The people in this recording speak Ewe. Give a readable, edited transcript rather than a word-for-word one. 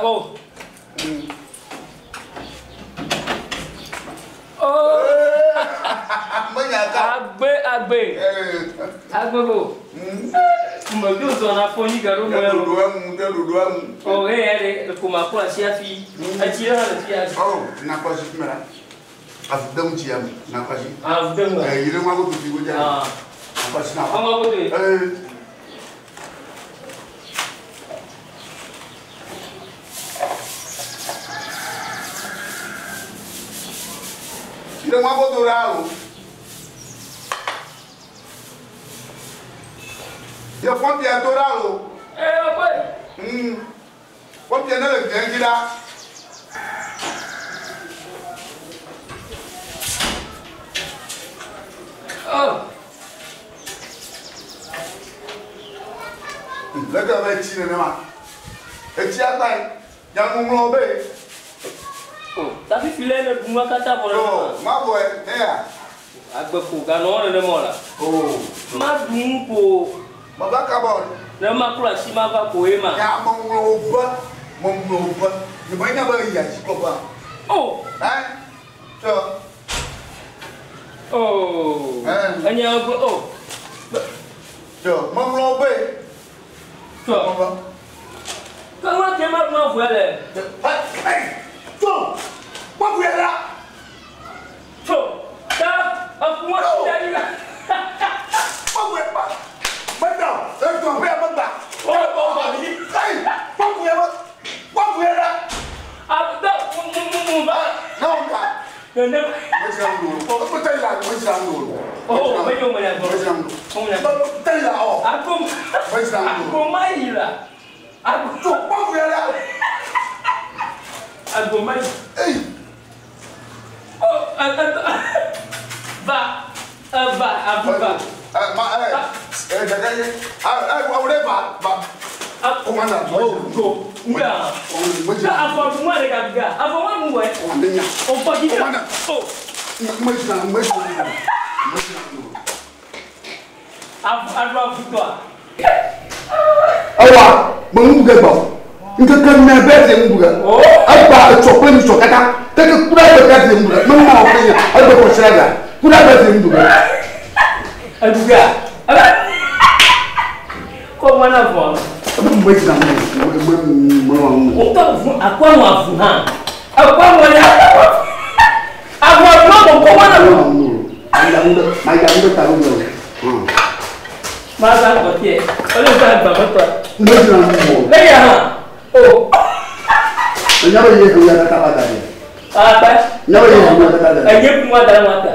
Abo. Oh. Menya ka. Agbe agbe. Agbe bo. Me do zɔna fo nyi gaɖo me Ɖe lo. ɖoɖo ŋu, ɖe ɖoɖo ŋu. Oh, hey, ale ko ma kó asi hafi. Etsi ɖe hã le fi ya. Oh, nakɔ asi fi mɛ la. Avu de ŋu tsia me, nakɔ asi. Ah, vu de ŋu. Yi ɖe ŋua godo fi godza. Ah. Nakɔ asi na. Ŋua godo. Yi ɖe ŋua godo ɖa o. Ye pɔmpia to ɖa o. Eh, ọkọ. Pɔmpia ne le glia dzi ɖa. Oh. Leke be etsi nenema. Etsi agba yi. Nyaŋuŋlɔ be. Oh, tafi fi lɛ ne ɖu nua katã vɔ Oh, mavɔe, eya. Agbe ko ganɔ nenema o la. Oh. Ma ɖu nu ko. Baba kabɔ. Ne ma klɔ asi ma va ko ye ma. Nya meŋlɔ wo be, meŋlɔ wo be. Nye me nya be eyi asi klɔ ƒea. Oh. Ɛ? Tsɔ. Oh. Ɛ? Enya gblɔ oh. Tsɔ, meŋlɔ wo be. Tsɔ. Ke ŋua ke ma ɖu avɔe le. Ɛ, tso. Kpɔkuyɛ la. Tso. Ta eƒua si da ɖi la. Kpɔkuyɛ kpa. Meda o. Etɔ ƒe megba. Oh, oh, oh. Ɛ, kpɔkuyɛ me. Kpɔkuyɛ la. Abuta mu mu mu ba. Ne wo ka. Nene. Medzra nu ɖo. O tɛ yi la, medzra nu ɖo. Oh, menyo me ya gbɔ. Medzra nu ɖo. O me ya gbɔ. Tɛ yi la ɔ. Ako. Medzra nu ɖo. Ako ma yi la. Ako. Tso kpɔkuyɛ la. Ako ma yi. Eyi. Oh, va. Va, abu va. Ɛ ma ɛ ɛ dɛgɛ ye. Ɛ ɛ wo de va va. O ma na. Oh, go. Nga. Medzra. Nga afɔ mu ale ka ga. Afɔ ma mu wɛ. O ne nya. O fɔ k'i O ma na. Oh. Medzra medzra nu ɖo. Medzra nu ɖo. Afu aɖu afu tɔa. Ewa me nu ge gbɔ. Nkeke ne bɛ te nu ge. Oh. Egba etsɔ kple nyitsɔ katã. Keke ku ɖe egbe ka te nu ge. Me ma wɔ kple nya. Egbe kɔ sira ga. Ku ɖe egbe te nu ge. Eduga. Aba. Kɔ ŋua na vɔ. Ebe medzra nu ɖo. Me me me wɔ nu. O tɔ vu akɔ ŋua vu hã. Akɔ ŋua ya. Avɔ ma bɔ kɔ ŋua na Me vɔ. wɔ nu ɖo. Mayi nu ɖe mayi nu ɖe ta ɖo me o. Ma za kɔ tiɛ. Ɔlɛ za gbàgbɔtɔ. Medzra nu o. Ne ya hã. O. Enya be ye he ya katã va da ɖi. Akpɛ. Enya be ye he ya katã da ɖi. Enye kun wa da ŋua ta.